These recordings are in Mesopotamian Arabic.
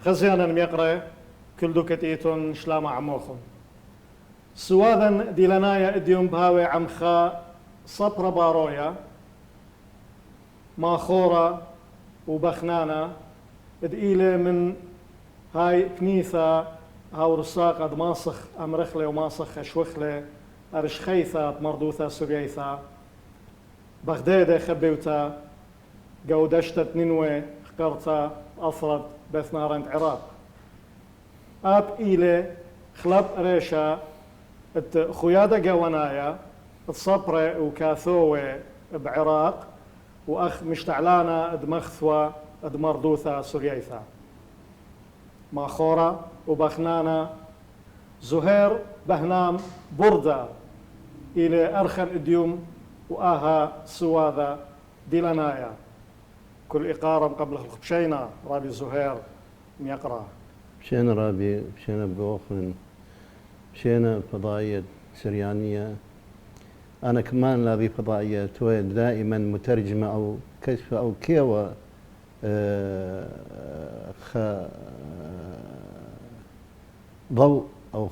خزيانا ميقرأ كل دوكتيتون شلام عموخن سواذا ديلانايا اديوم بهاوي عمخا صبر بارويا ماخورة وبخنانة ادئيلة من هاي كنيثة هاو رساقة دماسخ أمرخلة وماسخ شوخلة أرشخيثة مردوثة سوريثة بغدادة خبيوتا قودشتة نينوي خقرتا أثرت بثنارنت عراق أب إيلة خلب ريشا خيادة قوانايا الصبرة وكاثوة بعراق وأخ مشتعلانة دمخثوة دمردوثة سوريثة ماخورة وبخنانة زهير بهنام بردة إلى أرخن إديوم وآها سواذا ديلانايا كل إقارة قبل بشينا رابي زهير ميقرأ بشينا رابي بشينا بوخن بشينا فضائية سريانية أنا كمان لابي فضائية تويد دائما مترجمة أو كشف أو كيوة ضوء أو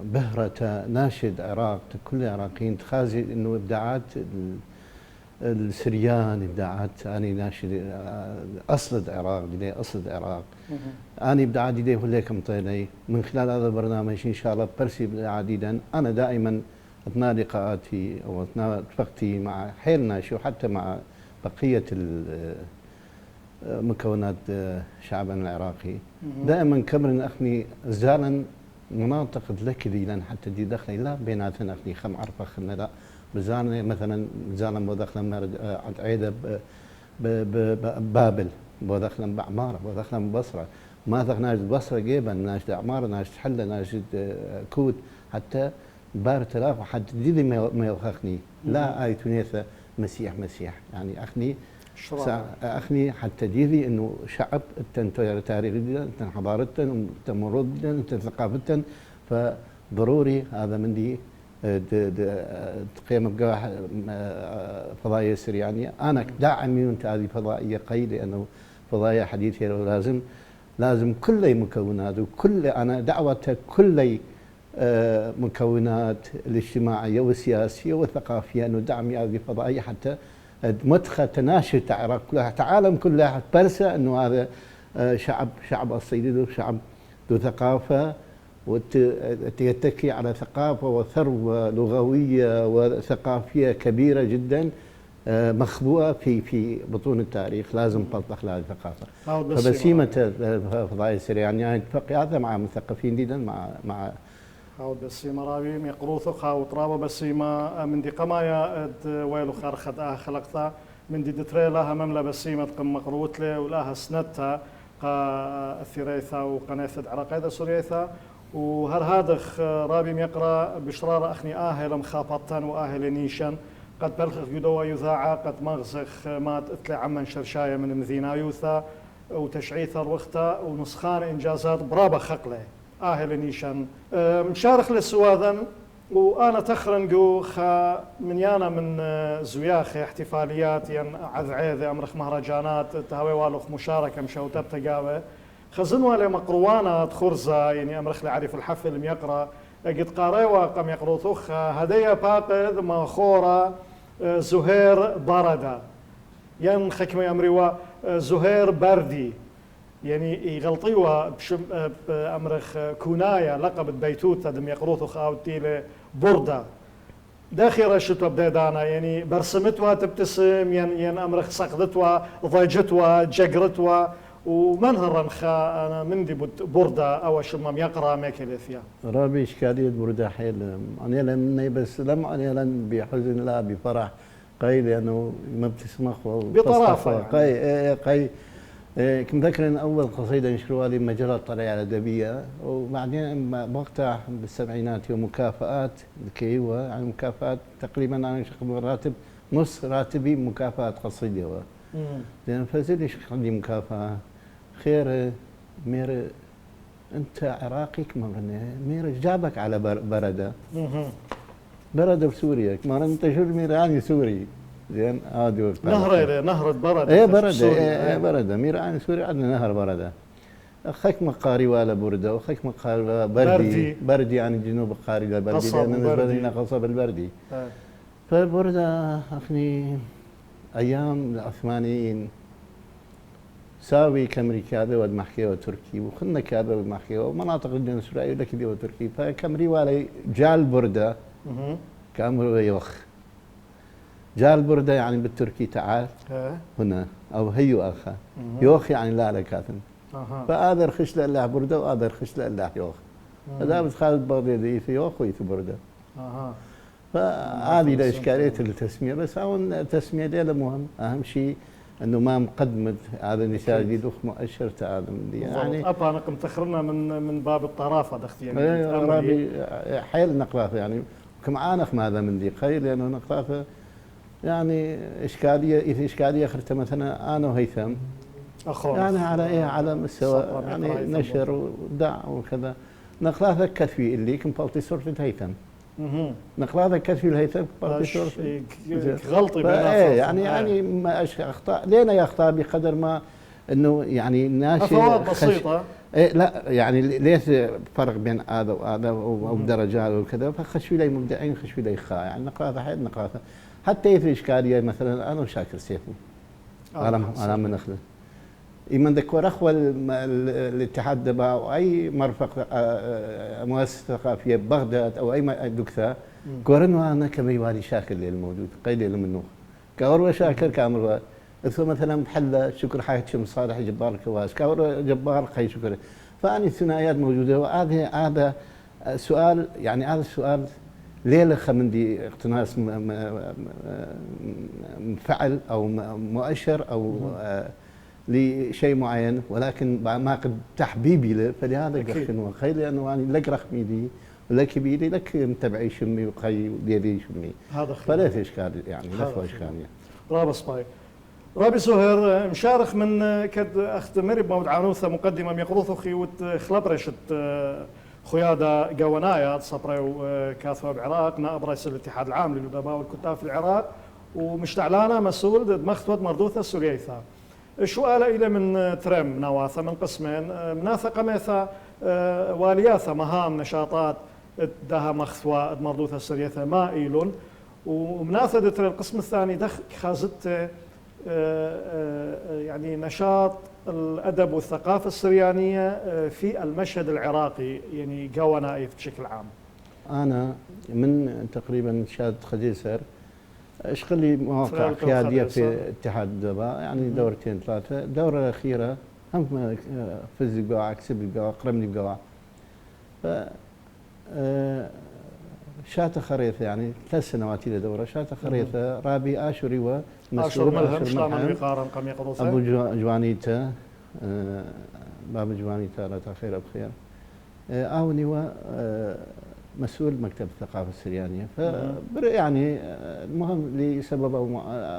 بهرة ناشد عراق كل العراقيين تخازي إنه إبداعات السريان إبداعات أنا ناشد أصل العراق دي أصل العراق أنا إبداعات دي هليك مطيني من خلال هذا البرنامج إن شاء الله برسي عديدا أنا دائما أثناء لقاءاتي أو أثناء رفقتي مع حيل ناشي وحتى مع بقية مكونات شعبنا العراقي دائما كمرن أخني زالا مناطق ذلك لان حتى دي دخلي لا بيناتنا أخني خم عرفة خلنا لا بزارنا مثلا زالا بدخلنا عيدة بابل بدخلنا بعمارة بدخلنا ببصرة ما ذخناش بصرة جيبا ناش عمارة ناش حلة ناش كود حتى بار تلاف حتى دي ما يوخخني لا آي تونيثة مسيح يعني أخني أخني حتى ديذي إنه شعب تاريخي حضارة مرود ثقافة فضروري هذا من دي قيم فضائية سريانية أنا داعمي من هذه فضائية قي لأنه فضائية حديثية لازم كل مكونات وكل أنا دعوة كل مكونات الاجتماعية والسياسية والثقافية أنه دعم هذه الفضائية حتى مدخل تناشر العراق كلها العالم كلها برسة أنه هذا شعب أصيل شعب ذو ثقافة ويتكي على ثقافة وثروة لغوية وثقافية كبيرة جدا مخبوءة في بطون التاريخ لازم تطبخ لها الثقافة فبسيمة الفضائية السريانية يعني اتفق هذا مع مثقفين جدا مع خاود بسيمة رابي ميقروثو خاود رابا بسيمة من دي قمايا ويلو خارخد خلقتا من دي دتريلاها مملا بسيمة قم مقروتلي ولاها سنتها قا ثريثا وقناثة عراقيدة سوريثا وهر هادخ رابي ميقرا بشرار أخني آهل مخابطان وآهل نيشان قد بلخخ يدوى يذاعة قد مغزخ مات اتلي عمن شرشاية من مذينا يوثا وتشعيثا الوقتا ونسخان إنجازات برابا خقله آهل نيشان مشارخ للسواذن وأنا تخرنجو خا من يانا من زوياخي احتفاليات ين عذعيذة أمرخ مهرجانات تهوي والوخ مشاركة مشوتب تقاوي خزنوا لي مقروانات خرزة يعني أمرخ لعرف الحفل ميقرأ قد قاريوا قم يقروثوخ هدية باقذ ماخورة زهير بردة ين خكمي أمريوا زهير بردي يعني يغلطيوا بأمرخ كونايا لقب بيتوتا دم يقروثوخ أوتيلة بردة داخل شتوا بديدانا يعني برسمتوا تبتسم ين أمرخ سقدتوا ضيجتوا جقرتوا ومنهرا خا أنا مندي بردة أو شمم يقرأ ميكليثيا رابي إشكالية بردة حيل أنا لن بس لم أنا لن بحزن لا بفرح قاي لأنه ما بتسمخ بطرافة قاي كنت ذكر أن أول قصيدة نشروها لي مجلة الطليعة الأدبية وبعدين وقتها بالسبعينات يوم مكافآت الكيوة يعني مكافآت تقريبا أنا شغل راتب نص راتبي مكافآت قصيدة لأن فزيد عندي مكافأة خير مير أنت عراقي كمان مير جابك على بردة بردة في سوريا كمان أنت شو ميراني سوري زين هذا نهر بردة ايه بردة ايه بردة ميراني سوري عندنا نهر بردة خيك مقاري ولا بردة وخيك مقاري ولا بردي يعني جنوب قاري لا بردي لأن بالنسبة لنا قصب البردي. فالبردة أخني أيام العثمانيين ساوي كامريكا ود محكي وتركي وخلنا كذا ومحكي ومناطق الجنوب السورية لك دي وتركي فكامري والي جال بردة كامرو يوخ جال بردة يعني بالتركي تعال هنا أو هيو أخا يوخ يعني لا لكاتن فهذا رخش له بردة وهذا رخش له يوخ هذا بس خالد بردة في يوخ ويث بردة فهذه الإشكالية التسمية بس هون التسمية دي مهم أهم شيء انه ما مقدمه هذا النساء جديد وخ مؤشر تعلم يعني ابا نقم تخرنا من باب الطرافه دختي يعني رابي حيل نقرافه يعني كما انا هذا من دي خير لانه نقرافه يعني اشكاليه اذا اشكاليه اخرتها مثلا انا وهيثم يعني على ايه على مستوى يعني نشر ودع وكذا نقرافه كثفي اللي كم بلطي صورة هيثم نقلاذا كثفي الهيثم غلطي يعني ما اخطاء لينا يا اخطاء بقدر ما انه يعني ناشئ بسيطه لا يعني ليش فرق بين هذا وهذا ودرجات وكذا فخشوا لي مبدعين خشوا لي خا يعني نقلاذا حيل نقلاذا حتى في اشكاليه مثلا انا وشاكر سيفو انا من اخذه إما ذكر أخوة الاتحاد دبا أو أي مرفق مؤسسة ثقافية ببغداد أو أي دكتور قرنوا أنا كميوالي شاكر اللي الموجود قيل له منه كأروى شاكر كامل ثم مثلا بحلة شكر حياة شمس صالح جبار الكواس كأروى جبار خي شكر فأني الثنائيات موجودة وهذا سؤال يعني هذا السؤال ليه خمندي اقتناص مفعل أو مؤشر أو لشيء معين ولكن ما قد تحبيبي له فلهذا قخن وخير لانه يعني لك رخمي دي ولك بيدي لك متبعي شمي وخي وديدي شمي هذا فلا في اشكال يعني لا في اشكاليه رابي سباي رابي سهير مشارخ من كد اختمر بموت عنوثه مقدمه ميقروث خيوت خلبرشت خياده جوانايا صبري وكاثوا بعراق نائب رئيس الاتحاد العام للادباء والكتاب في العراق ومشتعلانه مسؤول مخطوط مردوثه السوريثه شو قال إلى من ترم نواثة من قسمين مناثقة ميثا والياثة مهام نشاطات دها مخثوة مرضوثة السريثة ما إيلون ومناثة ترى القسم الثاني دخ خازت يعني نشاط الأدب والثقافة السريانية في المشهد العراقي يعني جوانائي بشكل عام. أنا من تقريبا شاد خديسر اشتغل لي مواقع قياديه في اتحاد الدباء يعني دورتين ثلاثه، الدوره الاخيره هم فز القواع كسب القواع قرمني القواع. ف شاته خريطه يعني 3 سنوات الى دوره شاته خريطه رابي اشوري ومسؤول ملهم شلون يقارن قم يقضوسه ابو جوانيتا باب جوانيتا لا خير بخير اوني مسؤول مكتب الثقافة السريانية يعني المهم لسبب أو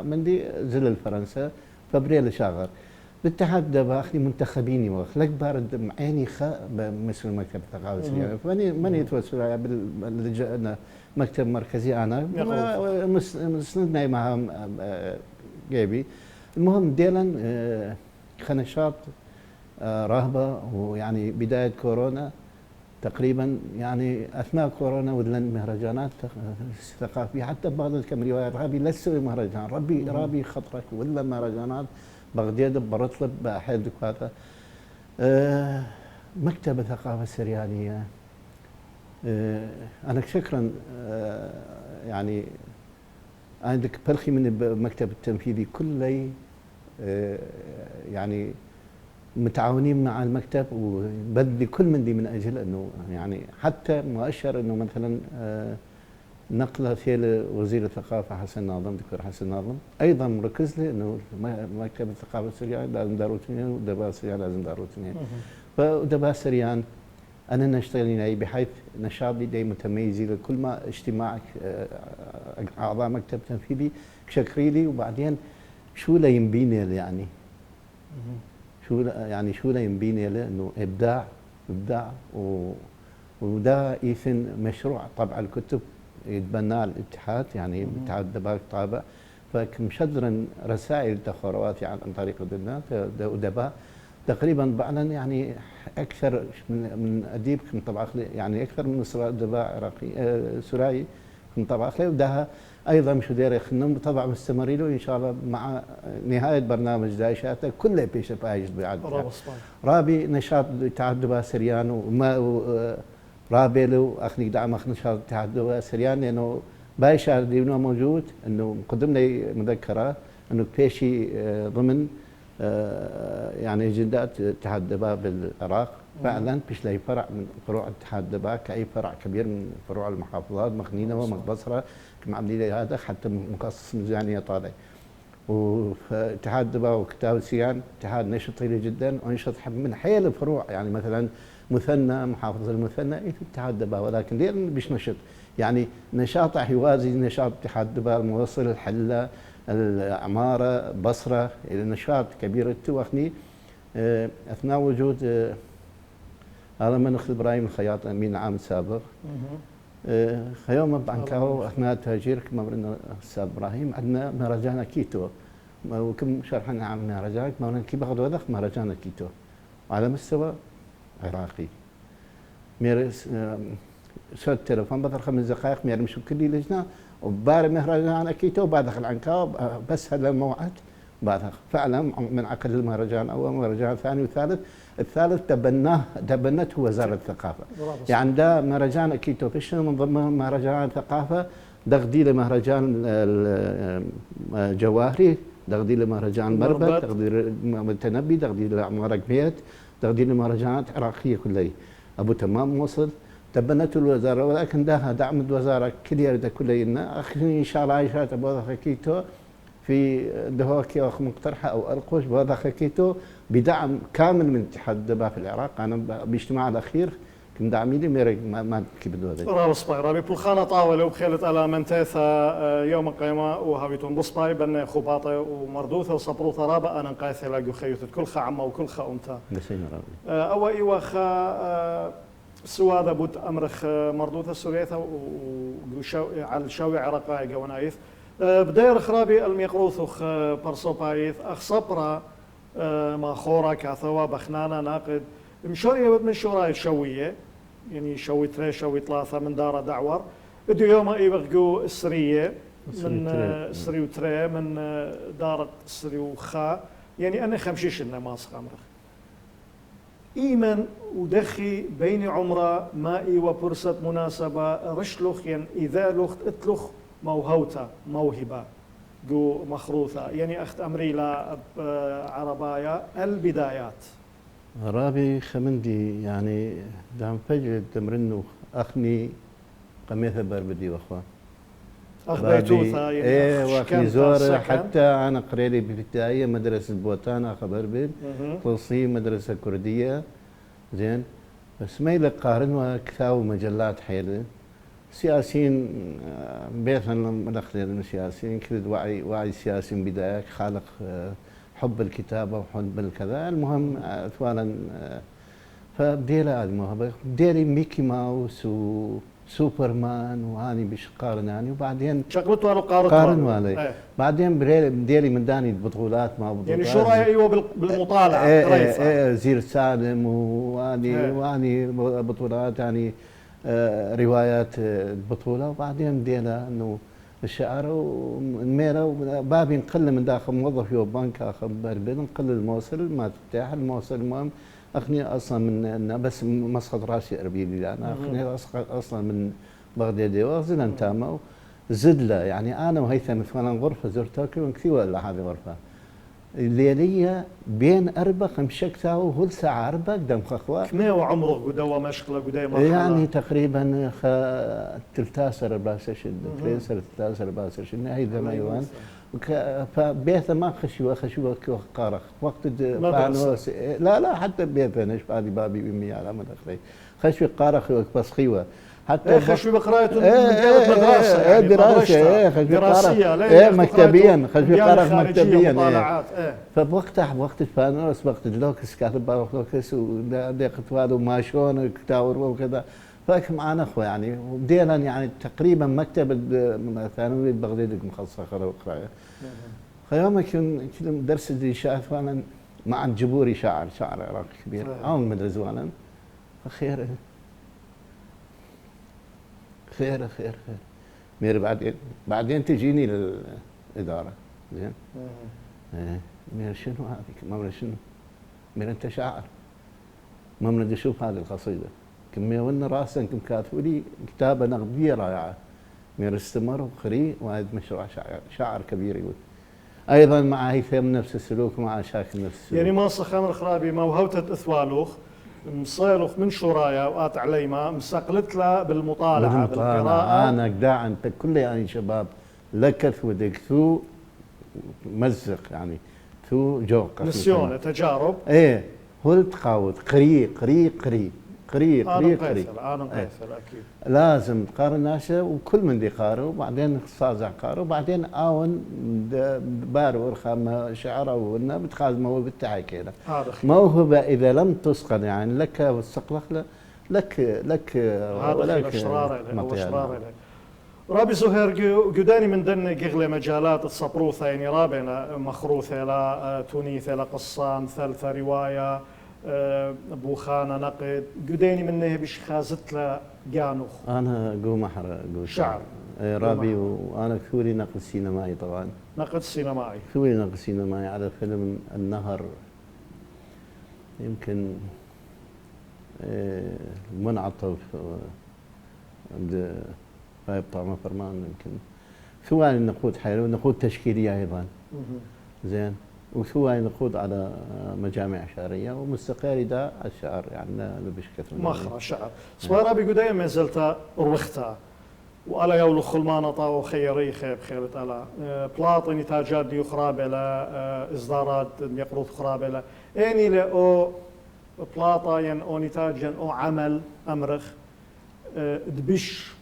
من دي زلل فرنسا فبريل شاغر بالاتحاد دابا أخلي منتخبيني وأخ لك بارد معيني مسؤول مكتب الثقافة السريانية فماني ماني يتوسل مكتب مركزي أنا مسندنا مع جيبي المهم ديلا خنشاط رهبة ويعني بداية كورونا تقريبا يعني اثناء كورونا ولن مهرجانات ثقافيه حتى ببغداد كم روايه رابي لا تسوي مهرجان رابي خطرك ولا مهرجانات بغداد برطلب بحيث هذا مكتب الثقافه السريانيه انا شكرا يعني عندك برخي من المكتب التنفيذي كله يعني متعاونين مع المكتب وبذل كل من دي من اجل انه يعني حتى مؤشر انه مثلا نقله ثيل وزير الثقافه حسن ناظم دكتور حسن ناظم ايضا مركز له انه مكتب الثقافه السريان لازم داروا اثنين ودبا سريان لازم داروا اثنين فدبا سريان انا نشتغل بحيث نشاطي دي متميز لكل ما اجتماع اعضاء مكتب تنفيذي شكري لي وبعدين شو لا ينبيني يعني شو لا ينبيني له انه ابداع وده يثن مشروع طبع الكتب يتبناه الاتحاد يعني الاتحاد دبا طابع فكمشدرا رسائل تخروات يعني عن طريق الدنات ودبا تقريبا بعلن يعني اكثر من اديب كم طبعا يعني اكثر من ادباء عراقي سوري كم طبعا ودها ايضا مش داير خنم طبعا مستمر له ان شاء الله مع نهايه برنامج دايشاته كله بيش بايج بعد رابي نشاط اتحاد دبا سريان وما رابي له اخني دعم نشاط اتحاد دبا سريان لانه بايشار دينه موجود انه قدمنا مذكره انه بيشي ضمن يعني جدات اتحاد دبا بالعراق فعلا بيش لي فرع من فروع اتحاد دبا كاي فرع كبير من فروع المحافظات مخنينه ومقبصره كما عاملين هذا حتى مخصص ميزانيه طالع. واتحاد دبا وكتاب سيان اتحاد نشط طويل جدا وانشط من حيل الفروع يعني مثلا مثنى محافظه المثنى في اتحاد دبا ولكن ليه بيش نشط يعني نشاطه يوازي نشاط اتحاد دبا الموصل الحله العماره بصره نشاط كبير التوخني اثناء وجود هذا من اخذ ابراهيم الخياط امين عام سابق خيوم بعنكاو اثناء تهجير كما قلنا استاذ ابراهيم عندنا مهرجان كيتو وكم شرحنا عن مهرجان كما كي باخذ وذخ مهرجان كيتو على مستوى عراقي ميرس صوت التليفون بطل 5 دقائق ميرم شو كل لجنه وبار مهرجان كيتو بعد دخل عنكاو بس هذا الموعد بعد فعلا من عقد المهرجان اول مهرجان ثاني وثالث الثالث تبنته وزاره الثقافه يعني ده مهرجان كيتو فيش من ضمن مهرجان الثقافه دغدي لمهرجان جواهري دغدي لمهرجان مربد دغدي للتنبي دغدي لعماره قميت دغدي لمهرجانات عراقيه كلها ابو تمام وصل تبنته الوزاره ولكن ده دعم الوزاره كل يرد كلنا ان شاء الله عايشات ابو كيتو في دهوكي أو مقترحة أو ألقوش بهذا خكيتو بدعم كامل من اتحاد دبا في العراق أنا باجتماع الأخير كم دعميلي ميري ما كي بدو هذا راه بصباي رابي بلخانة طاولة وبخيلة ألا منتاثة يوم قيمة وهاويتون بصباي بنا خباطة ومردوثة وصبروثة رابا أنا نقايثة لاقو خيوثة كل خا عمة وكل خا أمتا بسينا رابي أو إيوا خا سواذا بوت أمرخ مردوثة سوريثة على الشاوي عراقاي قوانايث بداير خرابي الميقروثخ برصوبايث أخ صبرا ما خورا كاثوا بخنانا ناقد مشورية من شوراي الشوية يعني شوي تري شوي ثلاثة من دار دعور ادو يوم يبغقوا السرية من سري وتري من دار سري وخا يعني أنا خمشيش لنا ماسخ أمرخ إيمن ودخي بين عمره مائي وبرصة مناسبة رشلخ يعني إذا لخت اتلخ موهوتا موهبة جو مخروثة يعني أخت أمري لا عربايا البدايات رابي خمندي يعني دام فجر تمرنو أخني قميثة بربدي وأخوان أخ بيتوثة يعني إيه وأخني زور حتى أنا قريلي بابتدائية مدرسة بوتان أخ بربد فلسطين مدرسة كردية زين بس ما يلقى قارن وكتاب مجلات حيلة سياسيين بيثا مدخل السياسيين كذا وعي سياسي بداية خالق حب الكتابة وحب الكذا المهم أثوالا فبديلا الموهبة بديلي ميكي ماوس وسوبرمان وهاني بش قارناني وبعدين شغلته أنا قارن والي بعدين بديلي من داني بطولات ما بطولات يعني شو رأيي أيوة بالمطالعة زير سالم واني بطولات يعني روايات البطولة وبعدين بدينا انه الشعر وميرا بابي نقل من داخل موظف يو بنك اخر بربل نقل الموصل ما تفتح الموصل المهم اخني اصلا من بس مسقط راسي اربيلي انا اخني اصلا من بغداد وزلن تامه زدله يعني انا وهيثم مثلا غرفه زرتها كثير ولا هذه غرفه الليلية بين أربع خمسة وهل ساعة أربع قدام خخوة كم وعمره قدوة مشغلة قدام يعني تقريبا 13 باسرشن 13 باسرشن هاي ذا ايوان فبيث ما خشوا قارخ وقت فانوس لا حتى بيث نش بعد بابي بمي على مدخلي خشوا قارخ بس خيوه حتى خشوا بقراءة مدرسة يعني دراسة دراسية مكتبيا خشوا قارخ مكتبيا فبوقتها وقت الفانوس وقت اللوكس كاتب لوكس ودقت هذا وماشون كتاور وكذا فاك معنا اخوه يعني وبدينا يعني تقريبا مكتب الثانوي بغداد مخصصه قراءه خيوم كان درس الانشاء فعلا مع الجبوري شاعر عراقي كبير عون مدرزوانا خير خير خير خير مير بعدين تجيني للإدارة زين مير شنو هذه ما شنو مير أنت شاعر ما بدي أشوف هذه القصيدة كمية ون راسا كم كاتبوا لي كتابة نقدية رائعة مير استمر وخري وهذا مشروع شاعر كبير يقول ايضا مع هيثم نفس السلوك ومع شاكل نفس السلوك يعني ما خمر خرابي ما وهوتت اثوالوخ مصيلوخ من شرايا وقات عليما مسقلت له بالمطالعه بالقراءه انا قداع انت كل يعني شباب لكث ودك ثو مزق يعني ثو جوق نسيون تجارب ايه هو تقاوت قري انا مقيثر اكيد لازم تقارن ناشا وكل من دي قارن وبعدين صازع قارن وبعدين اون بارو ورخام شعره ونا بتخاز موهبه تاعي كذا موهبه اذا لم تسقط يعني لك والسقلخ لك هذا شرار رابي زهير قداني من دن قغلة مجالات الصبروثة يعني رابنا مخروثة لا تونيثة لا قصة مثلثة رواية بوخانة نقد قداني منه بش خازت له قانوخ أنا قوم شعر رابي وأنا كثوري نقد سينمائي طبعا نقد سينمائي كثوري نقد سينمائي على فيلم النهر يمكن منعطف عند غايب طعمه فرمان يمكن ثواني نقود حلو نقود تشكيلية أيضا زين وثواني نقود على مجامع شعرية ومستقاري دا على الشعر يعني نبش كثر مخرى شعر صويرا بيقودايا ما زلت روختها وألا يولو خلمانطا وخيري خيب خيرت ألا بلاطني تاجات دي خرابلة إصدارات يقروض خرابلة إني لأو بلاطا ين أو نتاج ين أو عمل أمرخ دبش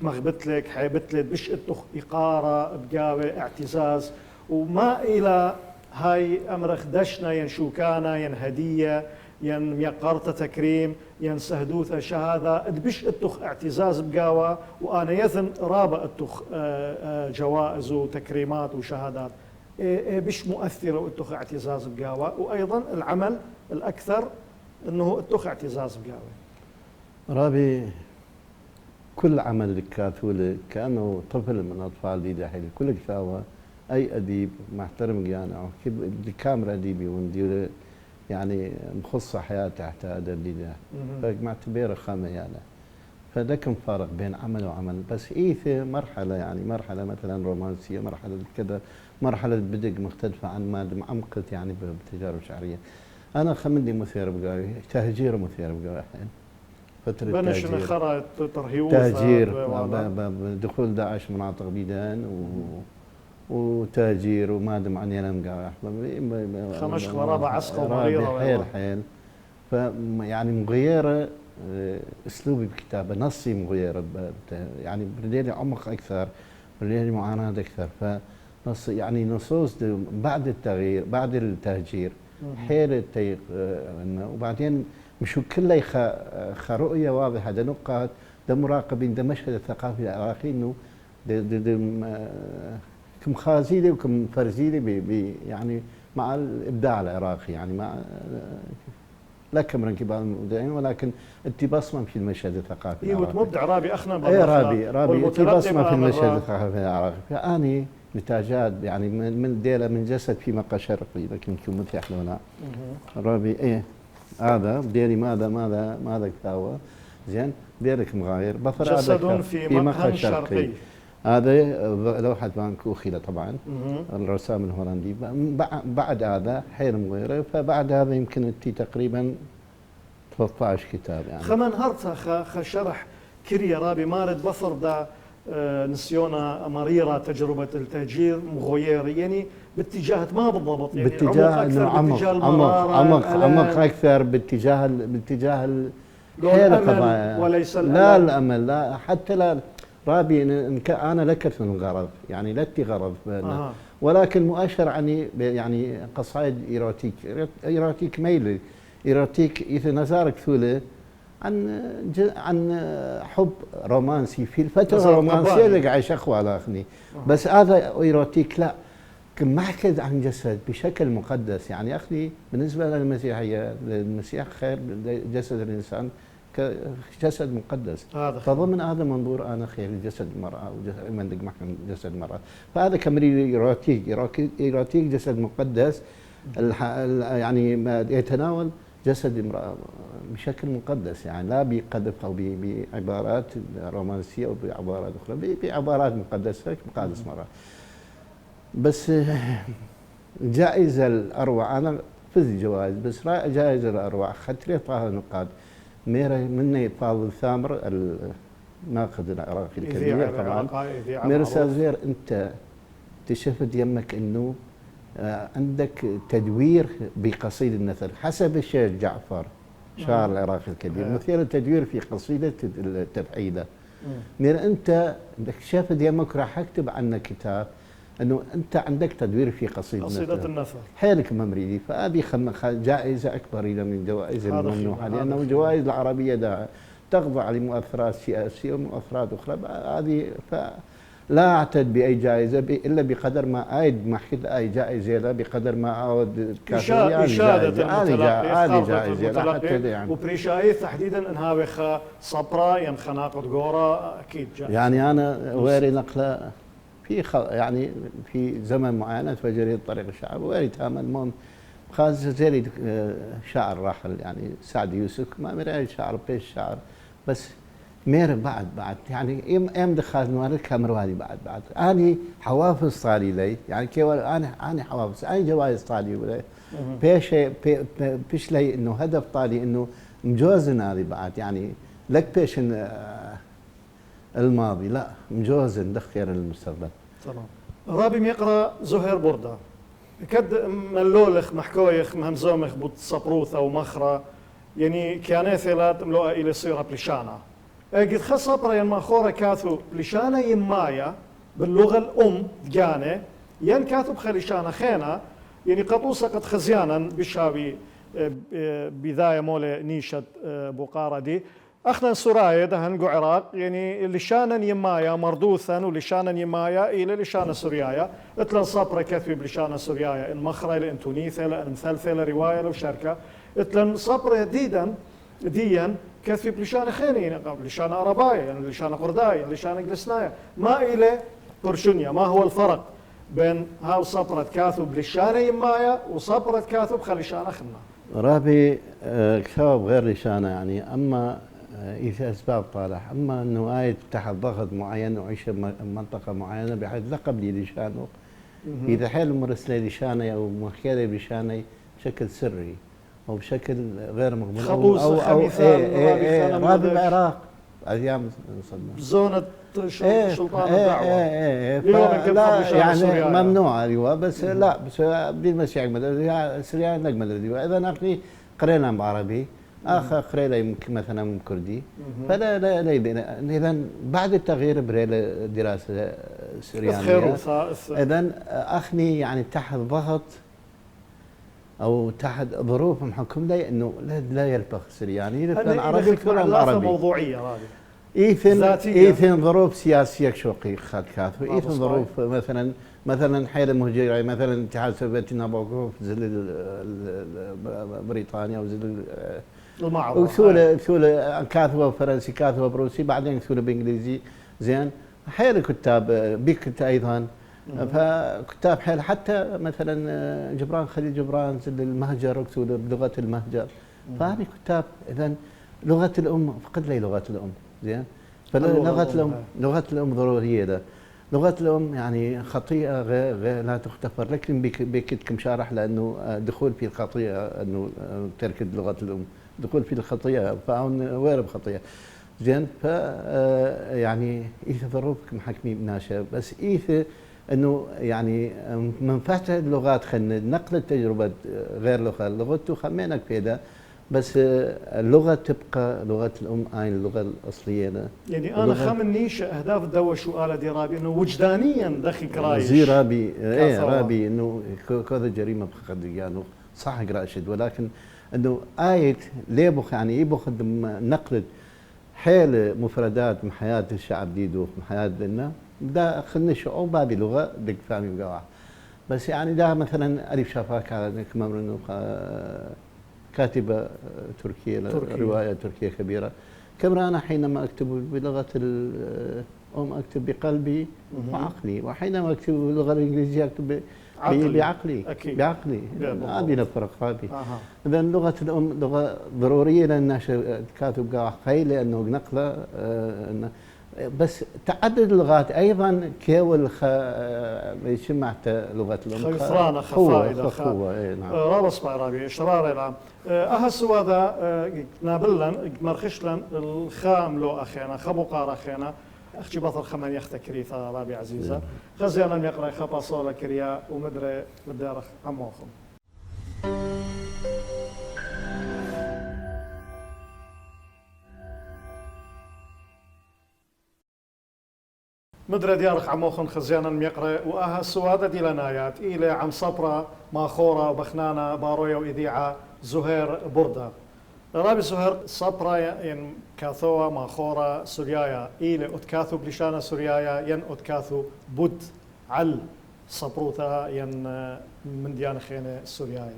كما غبت لك حيبت لك بش اتخ إقارة بقاوة اعتزاز وما إلى هاي أمرخ دشنا ين شوكانا ين هدية ين ميقارة تكريم ين سهدوثة شهادة دبش اتخ اعتزاز بقاوة وأنا يثن رابع اتخ جوائز وتكريمات وشهادات بش مؤثرة واتخ اعتزاز بقاوة وأيضا العمل الأكثر أنه اتخ اعتزاز بقاوة رابي كل عمل كاتولة كأنه طفل من أطفال دي دحيل كل كتابة أي أديب محترم جانا كاميرا أديبي وندير يعني مخصصة حياته تحت أدب دي ده فمعتبر خامة يعني فده كان فارق بين عمل وعمل بس في مرحلة يعني مرحلة مثلا رومانسية مرحلة كذا مرحلة بدق مختلفة عن ما عمقت يعني بتجارب شعرية أنا خمندي مثير بقاوي تهجير مثير بقاوي الحين فترة بنش خرط ترهيوث تهجير دخول داعش مناطق بيدان وتهجير وما دم عن يلم قاوي خمش غرابة عسقة ومريرة حيل حيل فيعني مغيرة اسلوبي بالكتابة نصي مغيرة يعني برديلي عمق اكثر برديلي معاناة اكثر فنص يعني نصوص بعد التغيير بعد التهجير حيل التيق وبعدين مش كله رؤية واضحة ده نقاط ده مراقبين ده مشهد الثقافي العراقي انه كم خازيلي وكم فرزيلي يعني مع الابداع العراقي يعني مع لا كم كبار المبدعين ولكن انت بصمه في المشهد الثقافي العراقي. ايوه مبدع رابي اخنا اي رابي انت بصمه في المشهد الثقافي العراقي فاني نتاجات يعني من ديله من جسد في مقا شرقي لكن كم متيح لنا رابي ايه هذا بديري ماذا كتاوه زين ديرك مغاير بفر جسد في مقهى شرقي هذا لوحة فان كوخيلة طبعا الرسام الهولندي بعد هذا حيل مغيرة فبعد هذا يمكن انت تقريبا 13 كتاب يعني خمن هرتا شرح كريا رابي مارد بفر دا نسيونا مريرة تجربة التهجير مغير يعني باتجاه ما بالضبط يعني باتجاه انه عمق اكثر باتجاه الامل وليس لا الامل لا حتى لا رابي انا لكت من الغرض يعني لتي غرض ولكن مؤشر عني يعني قصائد ايروتيك ميل ايروتيك اذا نزارك ثوله عن حب رومانسي في الفتره الرومانسيه اللي قاعد يشخوا على اخني بس هذا ايروتيك لا محكي عن جسد بشكل مقدس، يعني أخي بالنسبة للمسيحية المسيح خير جسد الإنسان كجسد مقدس، فضمن هذا المنظور أنا خير جسد المرأة ومن محكم جسد المرأة، فهذا كمري إيراتيك جسد مقدس يعني يتناول جسد امرأة بشكل مقدس، يعني لا بقذف أو بعبارات رومانسية أو بعبارات أخرى، بعبارات مقدسة مقادس مرأة. بس الجائزة الأروع أنا فزت جوائز، بس الجائزة الأروع أخذت لي طه نقاط مني فاضل ثامر الناقد العراقي الكبير طبعا. ميرا سازير أنت اكتشفت يمك أنه عندك تدوير بقصيدة النثر حسب الشيخ جعفر شاعر العراقي الكبير، مثير التدوير في قصيدة التبعيدة. ميرا أنت اكتشفت يمك راح أكتب عنك كتاب انه انت عندك تدوير في قصيدة النثر حيلك ممريدي، فهذه جائزه اكبر الى من جوائز الممنوحه، لانه الجوائز العربيه دا تخضع لمؤثرات سياسيه ومؤثرات اخرى، هذه لا اعتد باي جائزه الا بقدر ما ايد ما حكيت اي جائزه لا بقدر ما اعود اشاده المتلقي جائزه لا حتى يعني وبريشاي تحديدا انها بخ صبرا ين خناقه غورا اكيد جائزه. يعني انا ويري نقله يعني في زمن معين تفجري طريق الشعب واري تامل المهم خاصة زي شاعر راحل يعني سعد يوسف ما مرأي شاعر بيش شاعر بس مير بعد يعني ام دخل نوار كامروالي بعد اني حوافظ صاري لي يعني كي انا حوافظ اي جوائز طالي ولا بيش لي انه هدف طالي انه مجوزن هذه بعد يعني لك بيش الماضي لا مجوز ندخر المستقبل. تمام. رابي ميقرا زهير بردة كد ملولخ محكويخ مهمزومخ بوت صبروث او مخرة يعني كانيثلات ملوء الى صيغه بلشانه قد خصبرا ين ماخوره كاثو بلشانه يمايا باللغه الام دقانه ين كاثو بخليشانه خينا يعني قطوسه قد خزيانا بشاوي بدايه مولى نيشه بقاره دي اخنا سرايا دهن عراق يعني لشانا يمايا مردوثا ولشانا يمايا الى لشانا سوريايا اتلن صبره كثبي بلشانا سوريايا ان مخرى الى انتونيثا الى مثلثه الى روايه لو شركه اتلن صبره ديا كثبي بلشانا خينين لشانا عربايا يعني لشانا قردايا لشانا جلسنايا ما الى برشونيا. ما هو الفرق بين هاو صبره كاثب لشانا يمايا وصبره كاثب خليشانا خنا؟ رابي كتاب غير لشانا يعني اما إذا أسباب طالح، أما أنه آية تحت ضغط معين وعيش بمنطقة معينة بحيث لقب لي لشانه إذا حيل مرسلة لشاني أو محكية لشاني بشكل سري أو بشكل غير مقبول خطوص خميثان رابي العراق أيام زونة سلطان الدعوة لا يعني ممنوع أيوة بس لا بس بدين مسيح سريان نقمد إذا نحن قرينا بعربي اخر قريله يمكن مثلا من كردي فلا لا اذا بعد التغيير بريله دراسه سريانيه اذا اخني يعني تحت ضغط او تحت ظروف محكم لي انه لا يلبخ سرياني لكن عربي كلام عربي موضوعيه هذه ايثن ظروف سياسيه شوقي خد كاثو ايثن ظروف مثلا حيل مهجرة مثلا الاتحاد السوفيتي نابوكو زل بريطانيا وزل وثولة كاتبة فرنسي كاتبة بروسي بعدين ثولة بانجليزي زين حيل كتاب بيكت ايضا فكتاب حيل حتى مثلا جبران خليل جبران زل المهجر وثولة بلغة المهجر فهذه كتاب اذا لغة الام فقد لي لغة الام زين لغة الام ضرورية ده لغة الأم يعني خطيئة غير لا تغتفر لكن بكت كمشارح لأنه دخول في الخطيئة أنه ترك لغة الأم دخول في الخطيئة فهون وين بخطيئة زين ف يعني إذا ظروفك محكمي بناشا بس إذا أنه يعني منفعة اللغات خلينا نقل التجربة غير لغته خمينك في بس اللغة تبقى لغة الأم هاي اللغة الأصلية يعني أنا خمنيش أهداف الدوا شو آلة دي رابي إنه وجدانيا دخي كرايش زي رابي رابي إنه كذا جريمة بخد يعني صح راشد ولكن إنه آية ليه بخ يعني إيه بخد نقل حيل مفردات من حياة الشعب ديدو من حياة لنا ده خلنا شعوب بابي لغة دق فامي بقواع بس يعني ده مثلا ألف شافاك على كمامر إنه كاتبة تركية رواية تركية كبيرة. كما أنا حينما أكتب بلغة الأم أكتب بقلبي وعقلي، وحينما أكتب باللغة الإنجليزية أكتب بعقلي. أكيد. بعقلي. هذه الفرق هذه. إذا لغة الأم لغة ضرورية للناس كاتب قاعد لأنه نقلة بس تعدد اللغات أيضا كيول يسمعت لغة الأم خيثرانة خفائدة نعم. رابص بعربي شرارة العام أهسوا هذا نابلن مرخشلن الخام لو أخينا خبقار أخينا أختي بطل خمان يخت كريثة رابي عزيزة خزيانا يقرأ خبا صولة كريا ومدري مدارخ عموخم. مدري ديارك عموخن خزيانا ميقرأ وأها السوادة دي لنايات إلى عم صبرة ماخورة وبخنانة باروية وإذيعة زهير بردة رابي زهير صبرة ين كاثوة ماخورة سوريايا إلى أتكاثو بلشانة سوريايا ين أتكاثو بود عل صبروتها ين من ديان خينة سوريايا.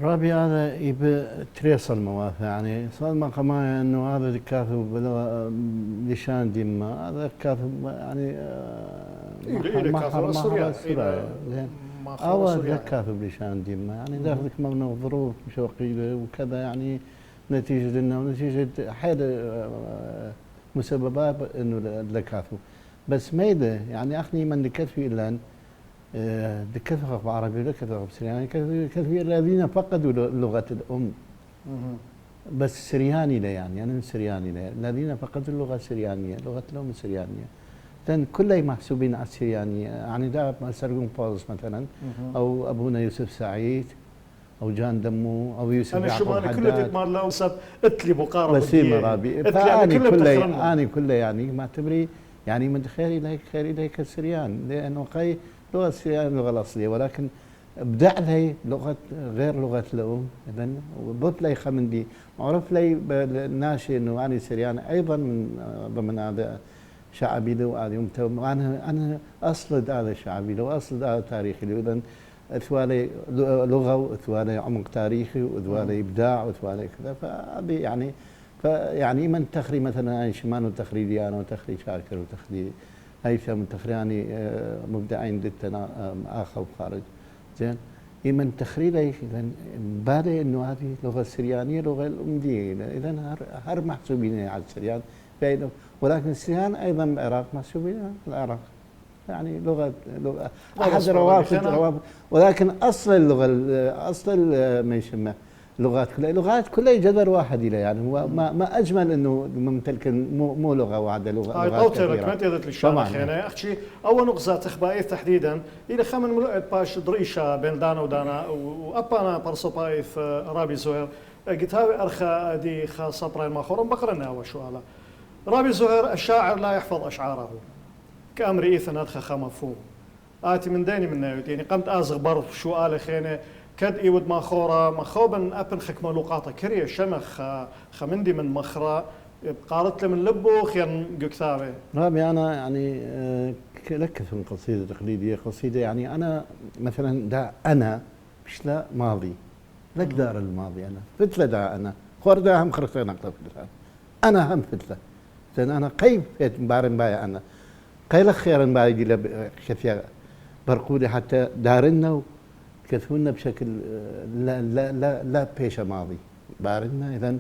رابي هذا يبي تريصل موافق يعني صار ما قمايا انه هذا الكاتب لشان ديما هذا الكاتب يعني كاتب سوريا زين اول الكاتب لشان ديما يعني داخلك مبنى ظروف مشوقية وكذا يعني نتيجة انه ونتيجة حيل مسببات انه الكاتب بس ميده يعني اخني من الكتفي الا كثرة بعربي ولا كثرة بسرياني كثير الذين فقدوا لغة الأم بس سرياني لا يعني أنا من سرياني لا الذين فقدوا اللغة السريانية لغة الأم السريانية لأن كلهم محسوبين على السريانية يعني ده سرقون بولس مثلا أو أبونا يوسف سعيد أو جان دمو أو يوسف يعقوب حداد. أنا كله تتمر لو سب اتلي بقارب بسيم رابي فأني كله يعني معتبري يعني من خيري لك السريان لأنه قي لغة السريان اللغة الأصلية ولكن ابدع لي لغة غير لغة الأم إذا وضبط لي خمندي معرف لي بالناشئ إنه أنا سريان أيضا من ضمن هذا شعبي له أنا أصلد هذا شعبي له وأصلد هذا تاريخي له إذا أثوالي لغة وأثوالي عمق تاريخي وأثوالي إبداع وأثوالي كذا فهذه يعني من تخري مثلا أي شمان وتخري ديانا وتخري شاكر وتخري هيثم تخرياني مبدعين ضدنا آخر وخارج زين من تخريله اذا بالي انه هذه اللغه السريانيه لغه الامديه اذا هر محسوبين على السريان ولكن السريان ايضا بالعراق محسوبين على العراق يعني لغه احد روابط ولكن اصل اللغه اصل ما يسمى لغات كلها جذر واحد إلى يعني هو ما أجمل إنه ممتلك مو لغة واحدة لغات كثيرة. ما تقدر للشان خينا أختي أول نقطة تخبائي تحديدا إلى خمن ملؤت باش دريشة بين دانا ودانا وأبانا برصو بايث رابي زهير قلت هاوي أرخى دي خاصة براين ماخورا بقرنا وشوالا رابي زهير الشاعر لا يحفظ أشعاره كأمر إيثن أدخى خمفو آتي من ديني من نايوت يعني قمت أزغ برف شو آل خينة كد إيود ماخورا مخوبن أبن خكمة لقاطة كريه شمخ خمندي من مخرا قالت له من لبو خير قكثابه. رابي أنا يعني لكث من قصيدة تقليدية قصيدة يعني أنا مثلا دا أنا مش لا ماضي لك دار الماضي أنا فتلة دا أنا خور دا هم خرجت أنا أنا هم فتلة لأن أنا قيم فيت بارن باي أنا قيل خيرا باي دي كثير برقودي حتى دارنا كثونا بشكل لا بيش ماضي بارنا إذن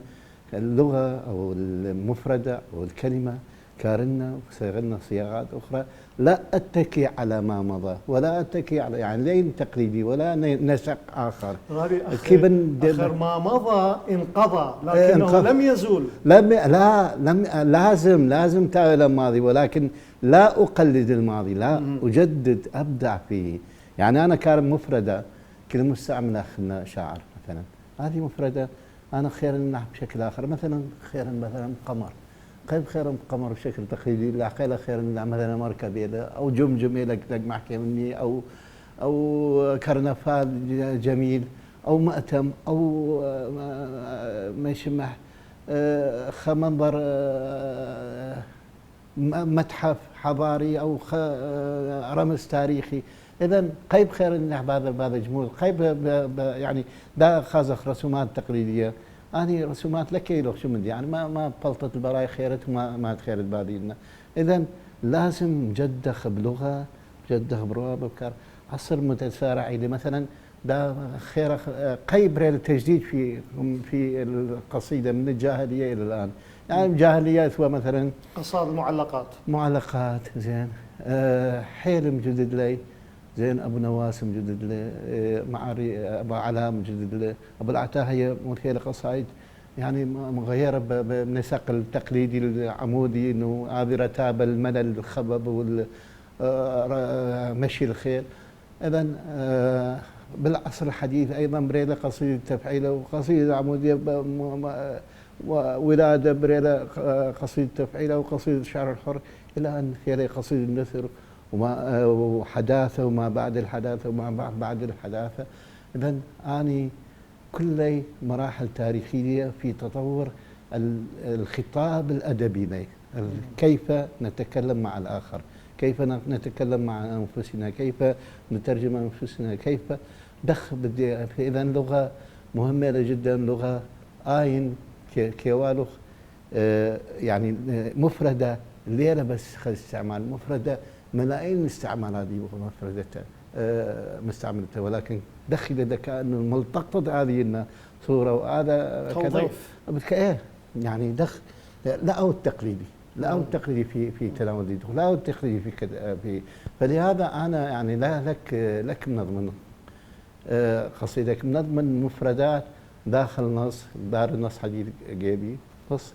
اللغة أو المفردة أو الكلمة كارنا وصيغلنا صياغات أخرى لا أتكي على ما مضى ولا أتكي على يعني لين تقليدي ولا نسق آخر آخر ما مضى انقضى لكنه لم يزول لم لازم تعال الماضي ولكن لا أقلد الماضي لا أجدد أبدع فيه يعني أنا كارم مفردة كل مستعملة أخنا شاعر مثلا هذه مفردة أنا خير نحو بشكل آخر مثلا قمر خير قمر بشكل تقليدي لا خير مثلا مركب أو جمجم لك محكي مني أو كرنفال جميل أو مأتم أو ما يشمح منظر متحف حضاري أو رمز تاريخي اذا قيب خير النح بعد جمهور قيب يعني دا خازخ رسومات تقليديه اني رسومات لك لو شو من يعني ما بلطت البراي خيرت وما ما تخيرت بادينا. اذا لازم جدخ بلغه جدخ بروابه بكر عصر متسارع اللي مثلا ده خير قيب التجديد في القصيده من الجاهليه الى الان. يعني الجاهليه سوى مثلا قصائد معلقات زين حيل مجدد لي زين ابو نواس مجدد لي معاري ابو علاء مجدد لي ابو العتاهيه مثير قصائد يعني مغيره بنسق التقليدي العمودي انه هذه رتابه الملل الخبب مشي الخير. اذا بالعصر الحديث ايضا بريده قصيده تفعيله وقصيده عموديه وولاده بريده قصيده تفعيله وقصيده الشعر الحر الى ان خير قصيده النثر وحداثه وما بعد الحداثه وما بعد الحداثه. اذا اني كل مراحل تاريخيه في تطور الخطاب الادبي لي كيف نتكلم مع الاخر، كيف نتكلم مع انفسنا، كيف نترجم انفسنا، كيف اذا لغه مهمه جدا، لغه آين كيوالوخ يعني مفرده الليله بس خذ استعمال مفرده ملايين الاستعمال هذه مفردتها مستعملتها، ولكن دخل ذكاء انه ملتقط هذه صوره وهذا كذا يعني دخل لا او التقليدي لا او التقليدي في تناول الدخول لا او التقليدي في فلهذا انا يعني لا لك منظم قصيدك منظم مفردات داخل نص دار النص حديث جيبي نص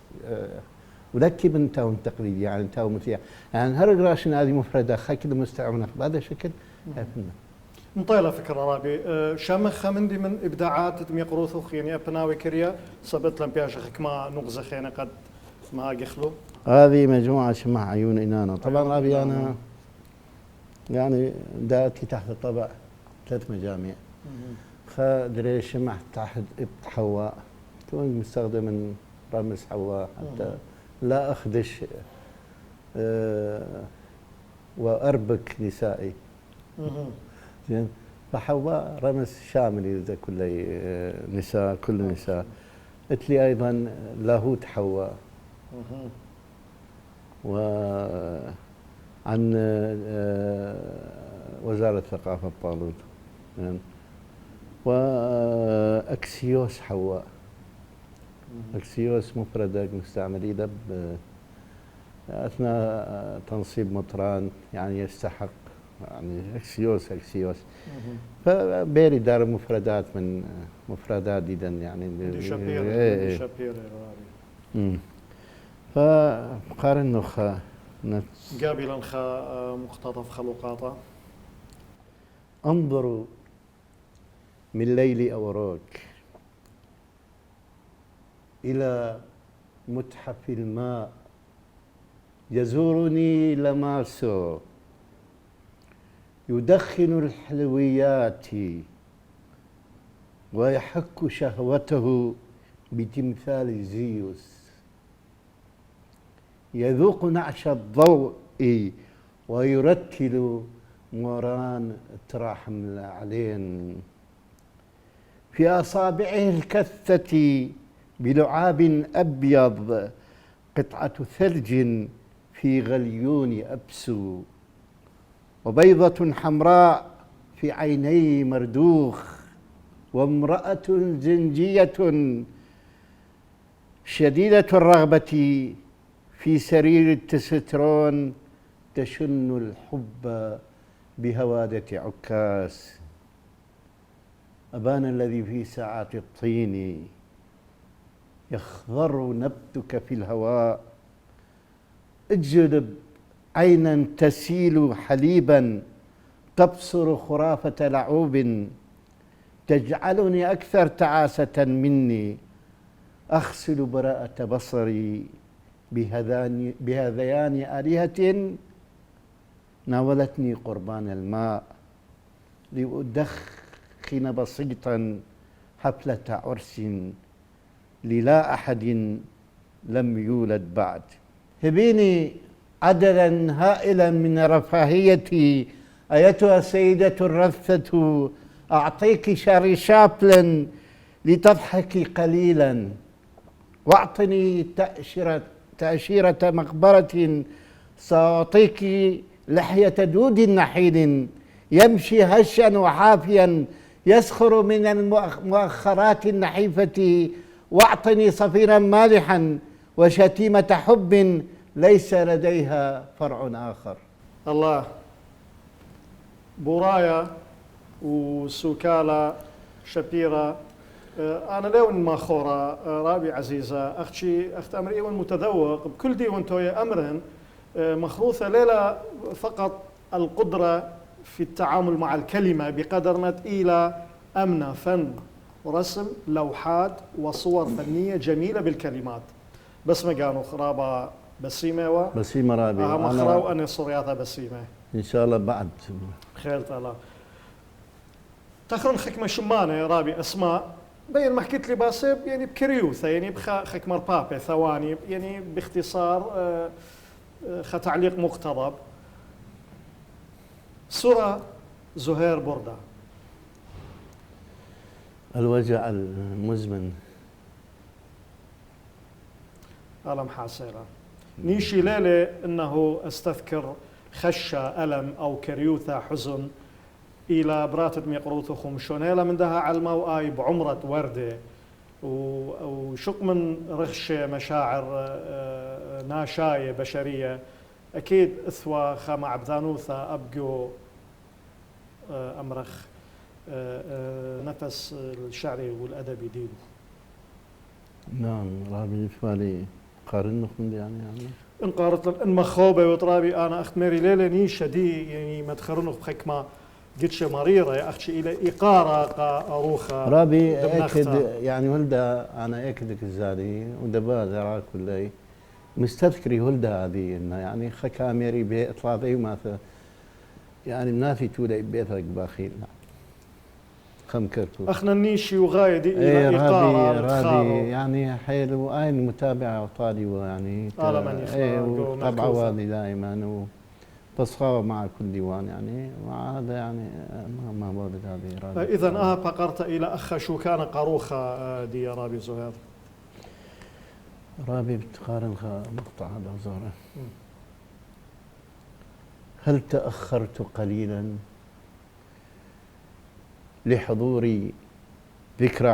ولك من تاون تقليدي يعني تاون مثير يعني هرقراشن هذه مفردة خكل مستعملة بهذا الشكل نطيله فكرة رابي شامخ مندي من إبداعات تم يقروثوخ يعني أبناوي كريا صبت لم بياشخك ما نغزخ يعني قد ما أجخلو هذه مجموعة شمع عيون إنانا طبعا رابي أنا يعني داتي تحت الطبع 3 مجاميع خدري شمع تحت ابت حواء كون مستخدم من رمز حواء حتى لا أخدش وأربك نسائي زين فحواء رمز شامل إذا كل نساء كل نساء اتلي أيضا لاهوت حواء وعن وزارة الثقافة بطالوت وأكسيوس حواء أكسيوس مفردة مستعمل إذا أثناء تنصيب مطران يعني يستحق يعني أكسيوس فبيري دار مفردات من مفردات إذا يعني دي شابير فقارن نخا قابلا خا مقتطف خلقاطه انظروا من ليل أوراك إلى متحف الماء يزورني لماسو يدخن الحلويات ويحك شهوته بتمثال زيوس يذوق نعش الضوء ويرتل موران تراحم العلين في أصابعه الكثة بلعاب أبيض قطعة ثلج في غليون أبسو وبيضة حمراء في عيني مردوخ وامرأة زنجية شديدة الرغبة في سرير التسترون تشن الحب بهوادة عكاس أبان الذي في ساعات الطين يخضر نبتك في الهواء اجلب عينا تسيل حليبا تبصر خرافة لعوب تجعلني أكثر تعاسة مني أغسل براءة بصري بهذيان آلهة ناولتني قربان الماء لأدخن بسيطا حفلة عرس للا أحد لم يولد بعد هبيني عددا هائلا من رفاهيتي أيتها السيدة الرثة أعطيك شاري شابلن لتضحكي قليلا، واعطني تأشيرة مقبرة سأعطيك لحية دود نحيل يمشي هشا وحافيا يسخر من المؤخرات النحيفة، واعطني صفيرا مالحا وشتيمة حب ليس لديها فرع آخر. الله بورايا وسوكالا شبيرة. أنا لون ما خورا رابي عزيزة أخت أمري والمتذوق بكل دي وانتو يا أمرن مخروثة ليلة فقط القدرة في التعامل مع الكلمة بقدر ما إلى أمنة فن ورسم لوحات وصور فنية جميلة بالكلمات. بس ما كانوا خرابة بسيمة بسيمة رابي أنا وأنا صرياتها بسيمة إن شاء الله بعد خير تعالى تخرن خكمة شمانة رابي أسماء بين ما حكيت لي باسب يعني بكريوثة يعني بخكمر بابي ثواني يعني باختصار تعليق مقتضب. سورة زهير بردة الوجع المزمن ألم حاسرة نيشي ليلة إنه أستذكر خشة ألم أو كريوثة حزن إلى براتة ميقروث خمشونيلا من دها علمة وآي بعمرة وردة وشق من رخشة مشاعر ناشاية بشرية أكيد إثوى خام عبدانوثة أبقو أمرخ نفس الشعري والأدبي دينه. نعم رابي فالي قارن نخم يعني إن قارت إن مخوبة وطرابي أنا أخت ماري ليلة نيشة دي يعني ما تخرنخ بحكمة قدش مريرة يا أختي إلى إقارة أروخة رابي أكد يعني ولدة أنا أكدك الزادي ودبا ذراك كلي مستذكري ولدة هذه إنه يعني خكا ميري بإطلاقي وما يعني منافي تولي بيتك باخيل خم كرتو أخنا النيشي وغاية دي إلى إقارة رابي يعني حيل وأين متابعة وطالي ويعني وطبعا والي دائما وتصخاوة مع كل ديوان يعني مع هذا يعني ما ولد هذه رابي. إذن فقرت إلى أخ شو كان قروخة دي يا رابي زهير رابي بتقارن مقطع هذا زهرة. هل تأخرت قليلا لحضور ذكرى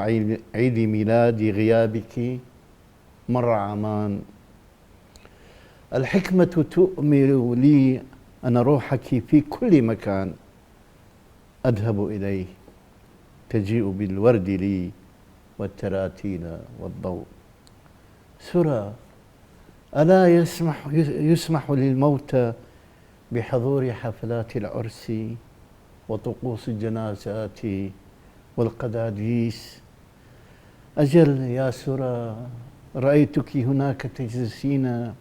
عيد ميلاد غيابك؟ مر عامان. الحكمة تؤمر لي أن روحك في كل مكان أذهب إليه، تجيء بالورد لي والتراتيل والضوء. سرى ألا يسمح للموتى بحضور حفلات العرس وطقوس الجنازات والقداديس؟ أجل يا سرى رأيتك هناك تجلسين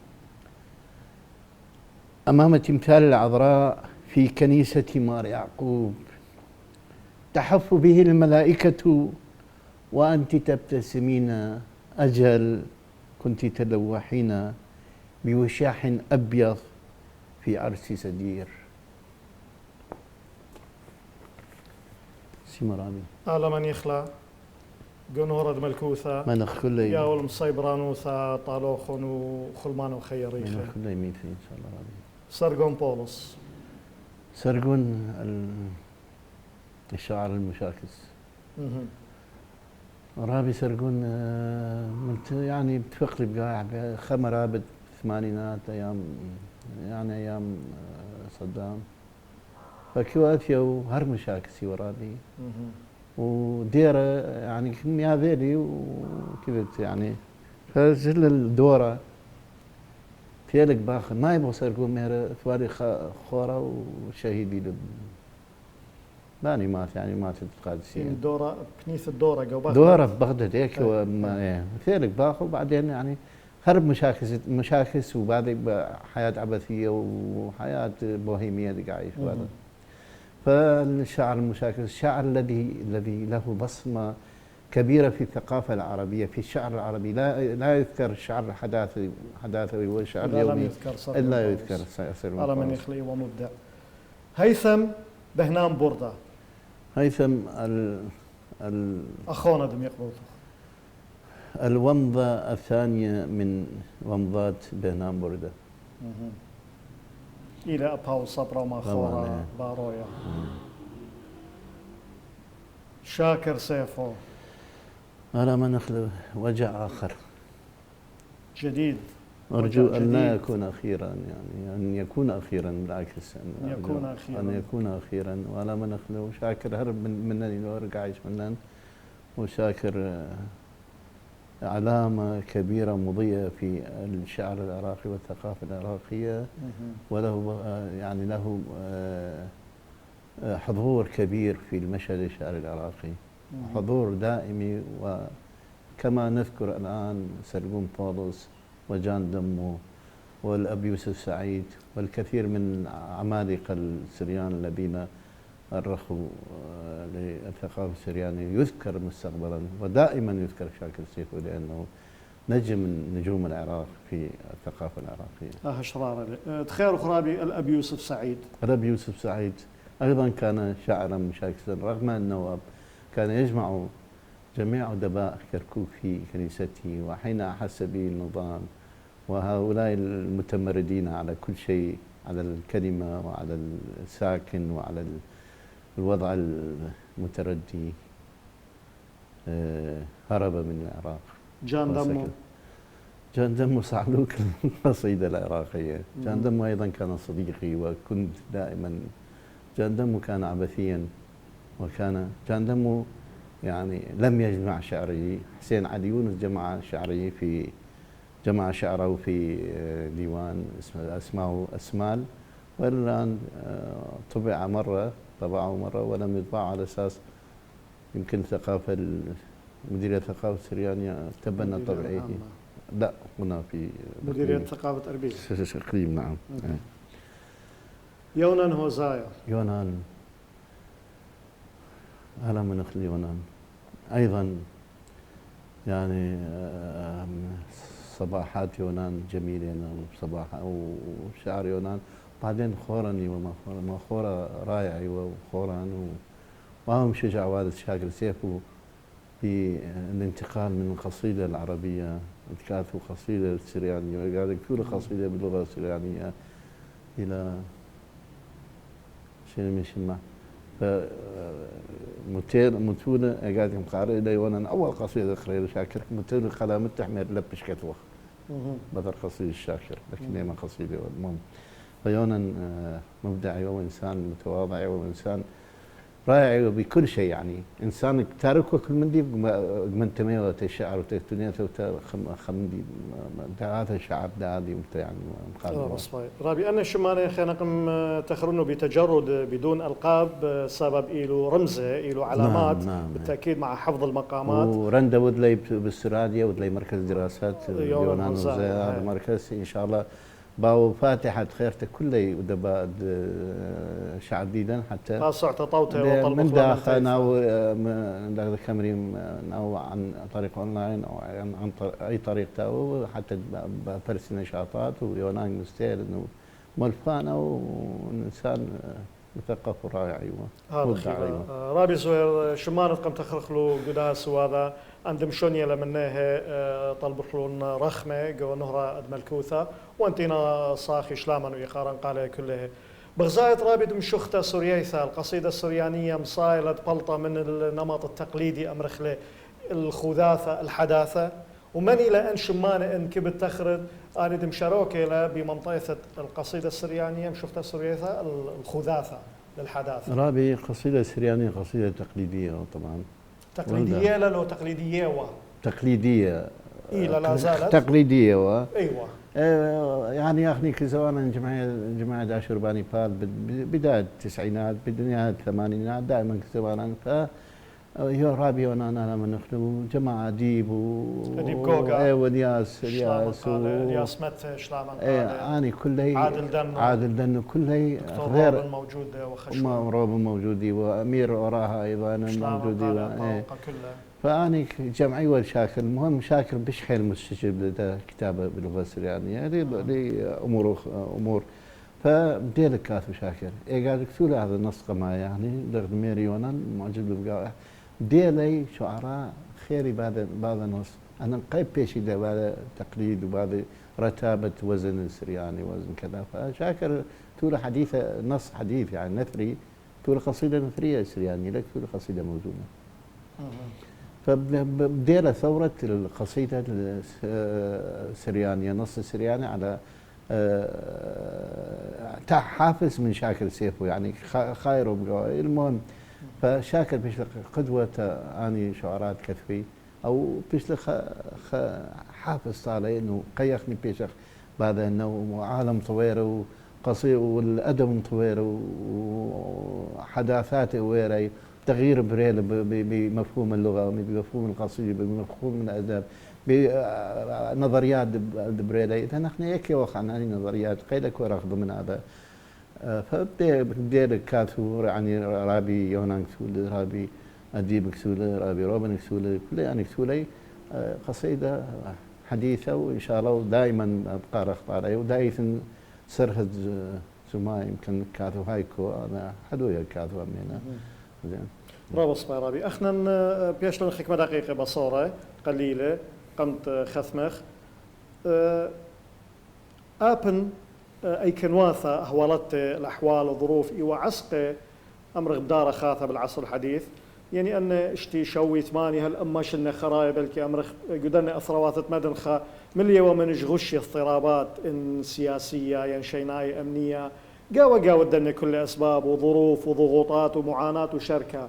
أمام تمثال العذراء في كنيسة مار يعقوب، تحف به الملائكة وأنت تبتسمين. أجل كنت تلوحين بوشاح أبيض في عرس سدير. سيمرامي آلا من يخلى قنورد ملكوثة منخ كلي يا والمصيبرانوثة طالوخن وخلمان وخيريخة منخ كلي ميثي إن شاء الله رابي. سرقون بولس سرقون الشعر المشاكس رابي سرقون يعني بتفقري بقاع خمرة بالثمانينات أيام يعني أيام صدام فكواتيا وهر مشاكسي ورابي وديرة يعني كمية ذيلي وكذا يعني فجل الدورة فيلك باخر ما يبغى سرقون مهر ثواري خورة وشهيدي باني مات يعني مات القادسية الدورة كنيسة الدورة دورة في بغداد هيك فيلك باخر وبعدين يعني هرب مشاكس وبعدين حياة عبثية وحياة بوهيمية اللي قاعد يعيش هذا. فالشعر المشاكس الشعر الذي له بصمة كبيرة في الثقافة العربية، في الشعر العربي لا يذكر الشعر الحداثوي والشعر اليومي إلا يذكر على من يخلي ومبدع. هيثم بهنام بوردة. هيثم أخونا دم يقبوطه. الومضة الثانية من ومضات بهنام بوردة. إلى أبهاو صبرا ما خورا بارويا. شاكر سيفو. على ما نخلو وجع آخر جديد. أرجو أن لا يكون أخيرا، يعني أن يكون أخيرا، بالعكس أن يكون أخيرا، أن يكون أخيرا. وعلى ما نخلو شاكر هرب منني لو أرجع عايش منن، وشاكر علامة كبيرة مضيئة في الشعر العراقي والثقافة العراقية، وله يعني له حضور كبير في المشهد الشعري العراقي، حضور دائمي. وكما نذكر الآن سرقوم طولس وجان دمو والأب يوسف سعيد والكثير من عمالقة السريان الذين أرخوا للثقافة السريانية، يذكر مستقبلا ودائما يذكر شاكر سيفو لأنه نجم من نجوم العراق في الثقافة العراقية. شرارة تخير خرابي الأب يوسف سعيد. الأب يوسف سعيد أيضا كان شاعرا مشاكسا، رغم أنه كان يجمع جميع أدباء كركوك في كنيسته، وحين أحس به النظام وهؤلاء المتمردين على كل شيء، على الكلمة وعلى الساكن وعلى الوضع المتردي، هرب من العراق. جان دمو صعلوك القصيدة العراقية. جان دمو أيضا كان صديقي، وكنت دائما جان دمو كان عبثيا، وكان جان دمو يعني لم يجمع شعره. حسين علي يونس جمع شعره في ديوان اسمه أسمال، والآن طبعه مرة ولم يطبعه على أساس يمكن مديرية الثقافة السريانية تبنى طبعه. لا، هنا في مديرية ثقافة أربيل. قريب، نعم. يونان هوزايا. يونان، على من نخلي يونان أيضا، يعني صباحات يونان جميلة، وشعر يونان. بعدين خورني ومخورة رائع وخوران، وهم شجع والد شاكر سيفو بالانتقال من القصيدة العربية، كانت قصيدة السريانية، وقاعد يكتب قصيدة باللغة السريانية إلى شنو من شمع. متونة قاعد مقارئ إلى يونان أول قصيدة خرير شاكر متونة قلم تحمل لبش كتوخ بدل قصيدة الشاكر، لكن دائما قصيدة. المهم فيونان مبدعي وإنسان متواضع وإنسان رائع بكل شيء، يعني إنسان تاركه كل من دي من تميوة الشعر وتكتونية خمدي هذا شعب دادي يعني مقابل. رابي أنا شمانة خلينا نقم تخرنه بتجرد بدون ألقاب سبب إله رمزه إله علامات. نعم. بالتأكيد مع حفظ المقامات. ورندا ودلي بالسرادية ودلي مركز دراسات يونان هذا مركز إن شاء الله باو فاتحة خيرته كله ودبا شعب ديدا حتى قاصع تطوته من داخل أو من داخل كامرين أو عن طريق أونلاين أو عن أي طريق تاو حتى بفرس نشاطات ويونان مستير إنه ملفان أو إنسان مثقف ورائع. هذا رابي زوير شمان قم تخرخلو قداس وهذا عندهم شونية لمنه طلب حلون رخمة جو نهرة أدملكوثة وانتنا صاخي شلاما ويقارن قال كله بغزاية رابد مشوختة سورييثة القصيدة السريانية مصايلة بلطة من النمط التقليدي أمرخلة الخذاثة الحداثة ومن إلى أن شمانة إن كبت تخرج أريد مشاروكة إلى بمنطقة القصيدة السريانية مشوختة سورييثة الخذاثة للحداثة. رابي قصيدة سريانية قصيدة تقليدية طبعا. تقليدية لو تقليدية تقليدية. إيه لا زالت تقليدية أيوة. يعني ياخني كزوانا جماعة داشرباني بال بداية التسعينات بداية الثمانينات دائما كزوانا رابي وانا لما نخدم جماعة اديب جوجا والياس الياس مت شلاما اني كلي عادل دنو كلي غير موجود وخشوم روب موجودي وامير وراها ايضا موجودي فاني جمعي والشاكر المهم شاكر بش حيل مستجيب لده كتابه باللغه السريانيه لامور فبدي لك كاتب شاكر قاعد يكتب هذا النص قما يعني دغد ميريونا معجب بقى بدي لي شعراء خيري بعد نص انا قيب بيشي ده بعد تقليد وبعد رتابه وزن السرياني وزن كذا فشاكر تقول حديثه نص حديث يعني نثري تقول قصيده نثريه سرياني لك تقول قصيده موزونه فبدي له ثوره القصيده السريانيه نص السرياني على حافز من شاكر سيفو يعني خايره بقى المهم فشاكر بيشلق قدوة اني شعراء كثفي او بيشلق حافز طالع انه قيخني بيشخ بعد انه عالم طوير وقصير والادب طوير وحداثات ويري تغيير بريل بمفهوم اللغه بمفهوم القصيده بمفهوم الادب بنظريات بريلي اذا نحن هيك وقعنا نظريات قيدك ورغب من هذا فبدي كاتو يعني رابي يونان كسول رابي اديب كسول رابي روبن كسول كل يعني كسولي قصيده حديثه وان شاء الله دائما ابقى اختاري ودايما سرهد سما يمكن كاتو هايكو انا حدويا كاتو امينه زين برافو صباح رابي اخنا بيشلون خكمه دقيقه بصوره قليله قمت خثمخ ابن اي كنواثه اهولت الاحوال والظروف وعسقه امر غداره خاثه بالعصر الحديث يعني ان اشتي شوي ثماني هالأمة شلنا خرايب بلكي امر قدرنا اثروات مدن خا من يوم من غش اضطرابات ان سياسيه يعني شيناي امنيه قاوة دنا كل اسباب وظروف وضغوطات ومعاناه وشركه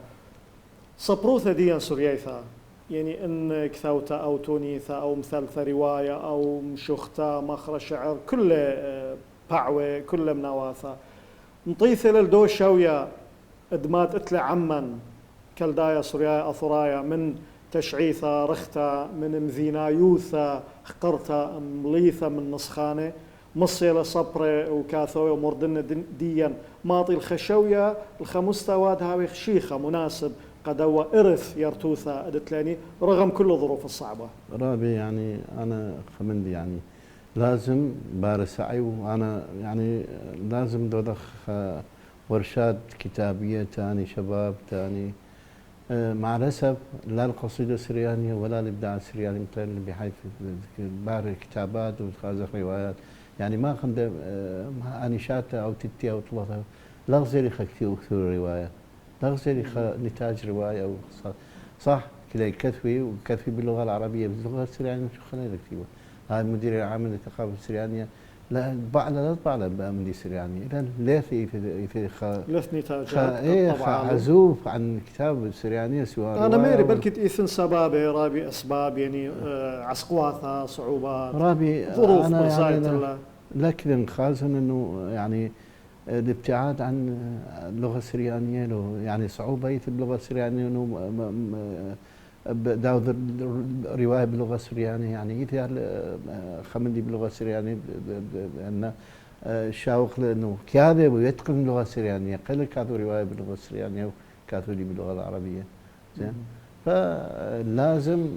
صبروثه ديا سوريايثا يعني ان كثوته او تونيثه او مثلثه روايه او مشخته مخرج شعر كله باعوه كله منواثه نطيثه للدو شويه ادمات اتلع عمن كالدايا سوريايا اثرايا من تشعيثه رخته من مذينايوثه خقرته مليثه من نسخانه مصيله صبره وكاثويه ومردنه ديا ماطي الخشويه الخمستواد هاوي خشيخه مناسب قد هو إرث يرتوثا أدتلاني رغم كل الظروف الصعبة. رابي يعني أنا خمندي يعني لازم بارسعي وأنا يعني لازم دودخ ورشات كتابية تاني شباب تاني مع الأسف لا القصيدة السريانية ولا الإبداع السرياني مثل بحيث بار كتابات وتخازق روايات يعني ما خند أنيشات أو تتي أو طلطة لغزري كثير رواية لغزري نتاج رواية صح كذا كتفي وكتفي باللغة العربية باللغة السريانية شو خلينا نكتبه هاي المدير العام للثقافة السريانية لا طبعا مدير سرياني إذا ليث نتاجات عزوف عن كتاب السريانية سواء أنا ميري بلكي إيثن سبابة رابي أسباب يعني عسقواثة صعوبات رابي ظروف أنا يعني لكن خازن إنه يعني الابتعاد عن اللغة السريانية له يعني صعوبة باللغة السريانية إنه داود رواية باللغة السريانية يعني إذا خمندي باللغة السريانية أن شاوق لأنه كاذب ويتقن اللغة السريانية قل كاتو رواية باللغة السريانية وكاتو لي باللغة العربية زين فلازم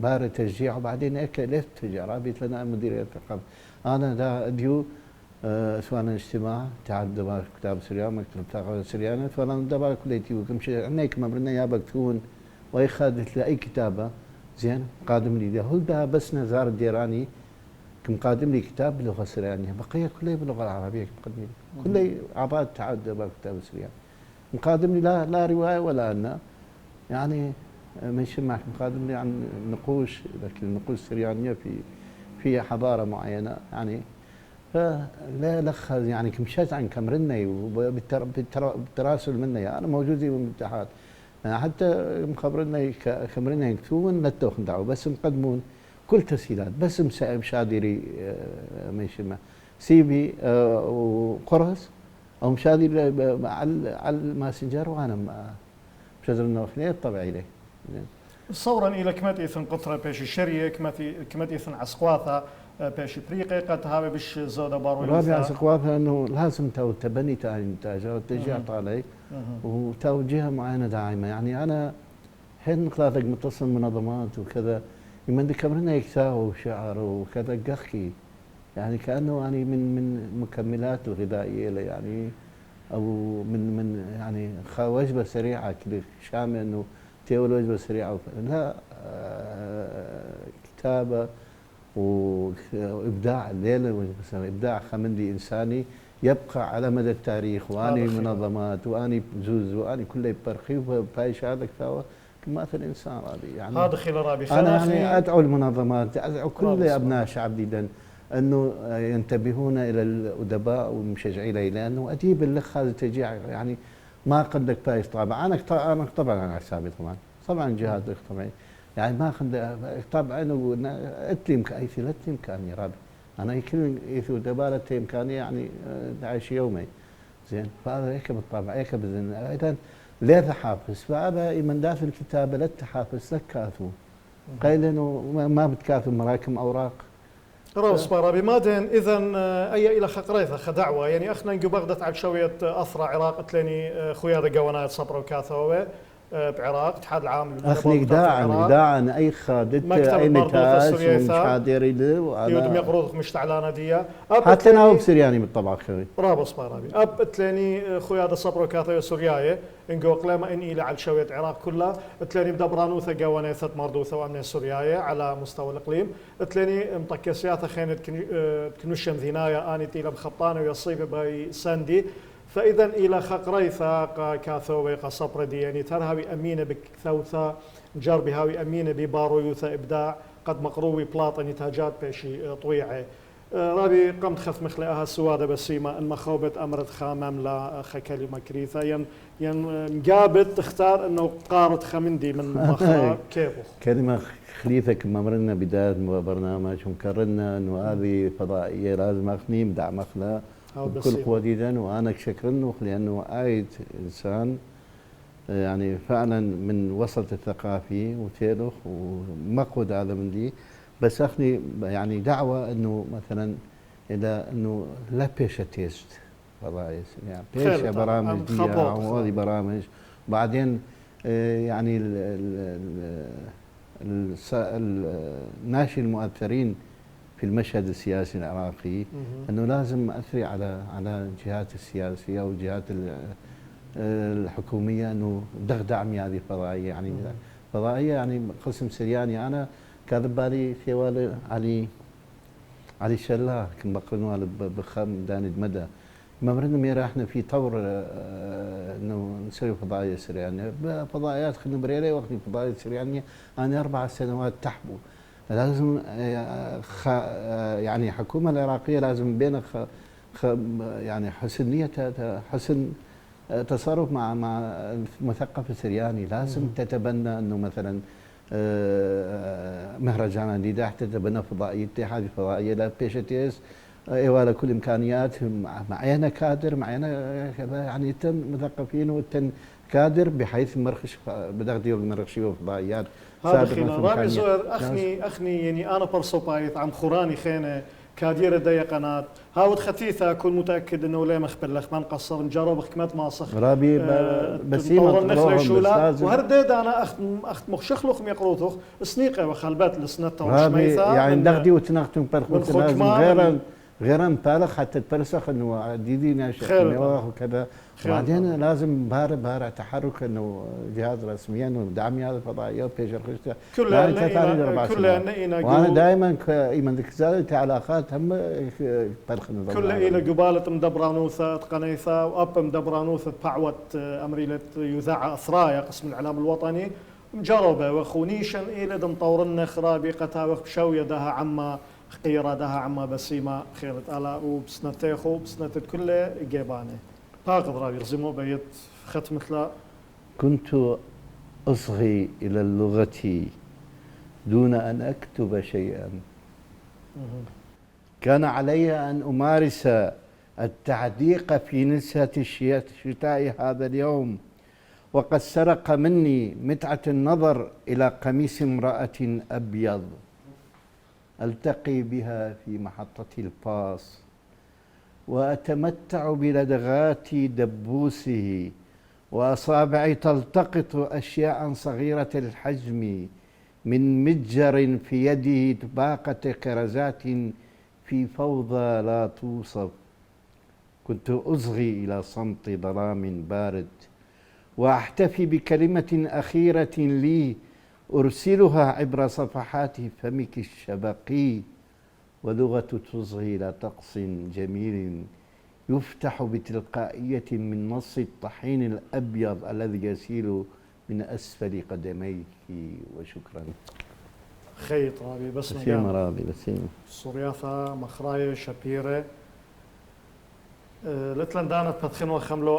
بار تشجيع وبعدين هيك ليش تشجيع رابط لنا مديرية الثقافة أنا دا أديو سواء اجتماع تعد دبار كتاب سريان مكتب ثقافة سريانة فلان دبار كليتي وكم شيء عنيك مبرنا يا بكتون ويخادت لأي كتابة زين قادم لي ده هل ده بس نزار الديراني كم قادم لي كتاب باللغة السريانية بقية كله باللغة العربية مقدمين كله عباد تعد دبار كتاب سريان مقادم لي لا رواية ولا أنا يعني مش معك مقادم لي عن نقوش لكن النقوش السريانية في حضارة معينة يعني فلا لخ يعني كمشيت عن كمرني وبالتراسل مني انا موجودين بالاتحاد حتى مخبرنا كمرنا يكتبون لا توخن دعوه بس مقدمون كل تسهيلات بس مشادري ماشي سيبي وقرص او مشادري على الماسنجر وانا مشادر النوخنيه طبعي ليه صورا الى كمات ايثن قطره بيش الشريه كمات ايثن عسقواثه بيش بريقه قد هذا بش زوده بارو رابع عسقواثه انه لازم تو تبني انتاج وتشجيع طالع وتوجيه معينه دائمه يعني انا حين ثلاثه متصل منظمات وكذا يمن ذكرنا يكتاب وشعر وكذا قخي يعني كأنه يعني من مكملات الغذائية يعني، أو من يعني وجبة سريعة كده شامل إنه تاكل وجبة سريعة لا، كتابة وإبداع الليلة، إبداع خمندي إنساني يبقى على مدى التاريخ، وأني منظمات وأني بجوز وأني كله برخي وباي شهادة كتابة كمثل إنسان رابي يعني. هذا خير رابي. أنا يعني أدعو المنظمات، أدعو كل أبناء شعب ديدن أنه ينتبهون إلى الأدباء والمشجعين، لأنه أديب اللخ هذا تجيع يعني ما قدك بايش. طبعا أنا طبعا على حسابي طبعا جهاد طبعا يعني ما خد طبعا اتلم ايثي لا امكاني رابي انا يكل يثو دبالة امكاني يعني عايش يومي زين. فهذا هيك بالطبع هيك بزين ايضا ليه تحافظ فهذا من داف الكتابه لا تحافظ لكاثو قيل انه ما بتكاثو مراكم اوراق روس رابي مادن اذا اي الى خقريثه خدعوه يعني اخنا نقبغدت على شويه اثرى عراق تلاني خويا ذا قوانات صبروا كاثوه بعراق اتحاد العام اخني داعا اي خادت اي نتاج ومش حاضر له وانا يودم يقروض مش تعلانه ديا حتى انا بسرياني بالطبع خيري رابص بارابي اب تلاني خويا هذا صبرو كاثو سورياي انقو قلما ان الى على شويه عراق كلها تلاني بدبرانوثه قوانيثه مردوثه وامن سورياي على مستوى الاقليم تلاني مطكسياثه خينت كنوشم ذنايا اني تيلا بخطانه ويصيب باي ساندي فإذا إلى خقريثة كاثوي قصبر دي يعني ترهوي أمينة بكثوثة جربي هاوي أمينة ببارويوثة إبداع قد مقروي بلاطة نتاجات بشي طويعة رابي قمت خف مخلقها سوادة بسيمة المخوبة أمرت خامم لا خكلي مكريثة ين مقابل تختار أنه قارة خمندي من مخا كيفو كلمة خليفك ما مرنا بداية برنامج ومكررنا أنه هذه فضائية لازم أخني مدع مخلا بكل قوة جدا وأنا شكرنه لأنه آيد إنسان يعني فعلا من وسط الثقافي وتاريخ ومقود هذا من دي بس أخني يعني دعوة إنه مثلا إلى إنه لا بيشة تيست فضائي يعني بيشة برامج دي وهذه برامج بعدين يعني الناشئ المؤثرين في المشهد السياسي العراقي انه لازم اثري على الجهات السياسيه والجهات الحكوميه انه دعم هذه الفضائيه يعني فضائيه يعني قسم سرياني انا كاذب بالي في والي علي شلاه كن بقرنوا بخم داند مدى ما مرنا ميرا احنا في طور انه نسوي فضائيه سريانيه فضائيات خلينا بريلي وقت فضائيه سريانيه انا 4 سنوات تحبو لازم يعني الحكومه العراقيه لازم بين يعني حسن نيتها حسن تصرف مع المثقف السرياني لازم تتبنى انه مثلا مهرجان دي تتبنى فضائيه اتحاد الفضائيه لا بيشتيس ايوه كل امكانيات معينه كادر معينه يعني تن مثقفين وتن كادر بحيث مرخش بدغدي المرخشي وفضائيات هذا خينا رامي زوير اخني يعني انا برصو بايت عم خوراني خينه كادير دي قناه هاود خثيثه كل متاكد انه لا مخبر لك ما نقصر نجرب خكمات ماسخ رابي بسيمه وهرديد انا اخت مخشخلخ ميقروثخ سنيقه وخلبات لسنته وشميثه يعني دغدي وتناقتم برخوت لازم غير مبالغ حتى تبرسخ انه ديدي ناشئ وكذا وبعدين لازم بارع تحرك انه جهاز رسميا ودعم هذا الفضائيات بيش الخشته كلنا وانا دائما من ذيك زادت علاقات هم برخ كلنا الى قباله مدبرانوثه قنيثه واب مدبرانوثه بعوه امريله يذاع اثرايا قسم الاعلام الوطني مجربه وخونيشا الى دم طورنا خرابي قتا بشويه دها عما قيرة دها عما بسيمة خيرت ألا وبسنتيخو بسنت كله جيبانه طاقد رابي يرزمو بيت ختم مثل كنت أصغي إلى اللغة دون أن أكتب شيئا كان علي أن أمارس التعديق في نسهة الشتاء هذا اليوم وقد سرق مني متعة النظر إلى قميص امرأة أبيض ألتقي بها في محطة الباص وأتمتع بلدغات دبوسه وأصابعي تلتقط أشياء صغيرة الحجم من متجر في يده باقة كرزات في فوضى لا توصف، كنت أصغي إلى صمت ظلام بارد، وأحتفي بكلمة أخيرة لي أرسلها عبر صفحات فمك الشبقي، ولغة تصغي إلى طقس جميل يفتح بتلقائية من نص الطحين الأبيض الذي يسيل من أسفل قدميك. وشكرا. خيط رابي بس بسيمة رابي بسيمة صرياثة مخراية شبيرة لتلن دانت تدخن وخملو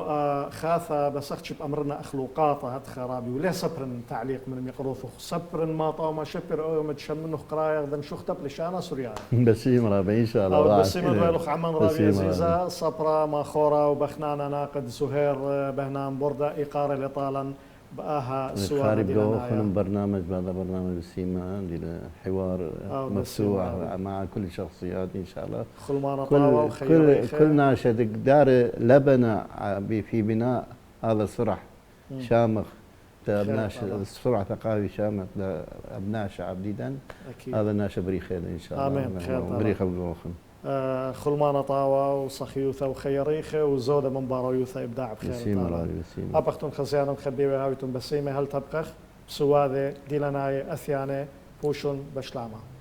خاثة بس أختشب أمرنا أخلوقاطة هاد خرابي ولا صبرن تعليق من يقروثو صبرن ما طاو ما شبر أو متشم منه قراية ذن شختب لشانا سوريان بسيمة رابي إن شاء الله. أو بسيمة بيلوخ عمان رابي عزيزة صبرا ما خورا وبخنانا ناقد زهير بهنام بردة إقارة لطالا بقاها خارب دوخن برنامج بعد برنامج بسيمة الحوار مفتوح مع كل الشخصيات إن شاء الله. كل ناشد دار لبنة في بناء هذا الصرح شامخ الصرح ثقافي شامخ لأبناء شعب ديدن. هذا ناشد بريخير إن شاء الله. آمين خير بريخ دوخن خلمانة طاوة وصخيوثة وخيريخة وزودة من بارويوثة إبداع بخير. بسيمة أبختون خزيانا مخبية هاويتون بسيمة هل تبقخ بسواذة ديلاناي أثيانة فوشون بشلامة.